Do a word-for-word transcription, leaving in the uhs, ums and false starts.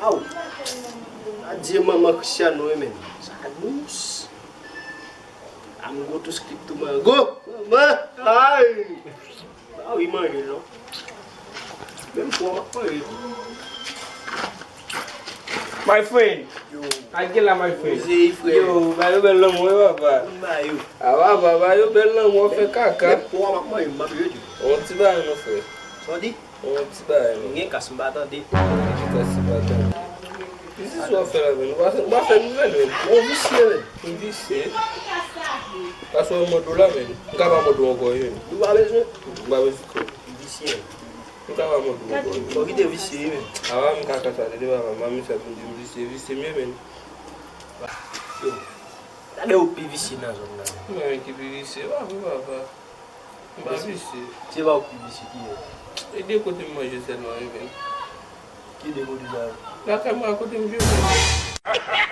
Aw! Adye manman Cristiano wi, men. Sa dous. Amigo tus cripto mango. Manman! Ay! Ba wi manje non. Menm pou w ap manje. My friend. Yo. Ay, gen la, my friend. Yo, ba yo bèl lanmou, wi, papa. Ba yo. A, papa, ba yo bèl lanmou, fè kaka. Menm pou w ap manje, m ap jodi. On ti bagay, non, frè. Sa w di? On ti bagay, non. M gen kas, m pa tande. Ki kas, m pa tande? Ki zizou w ap fè la, menm? Ou pa, ou pa fè nouvèl, menm. Ou visye, menm. M visye. Pas wè mòd ou la, menm. M ka pa mòd ou ankò, wi, menm. Ou pa bezwen? M pa bezwen. M visye, menm. M ka pa mòd ou ankò, wi. Bon, kite visye, wi, menm. A, m ka konsa, tande, papa. Manmi sa vin di m visye, visye m ye, menm. Yo, gade ou pi visye nan zòn nan. Mwen ki pi visye, pa vre, papa. M pa visye. Se pa ou ki visye, ki ye? E de kote m manje sèlman, wi, menm. Ki de kote sa yo? Lakay mwen, a kote m jwe, menm.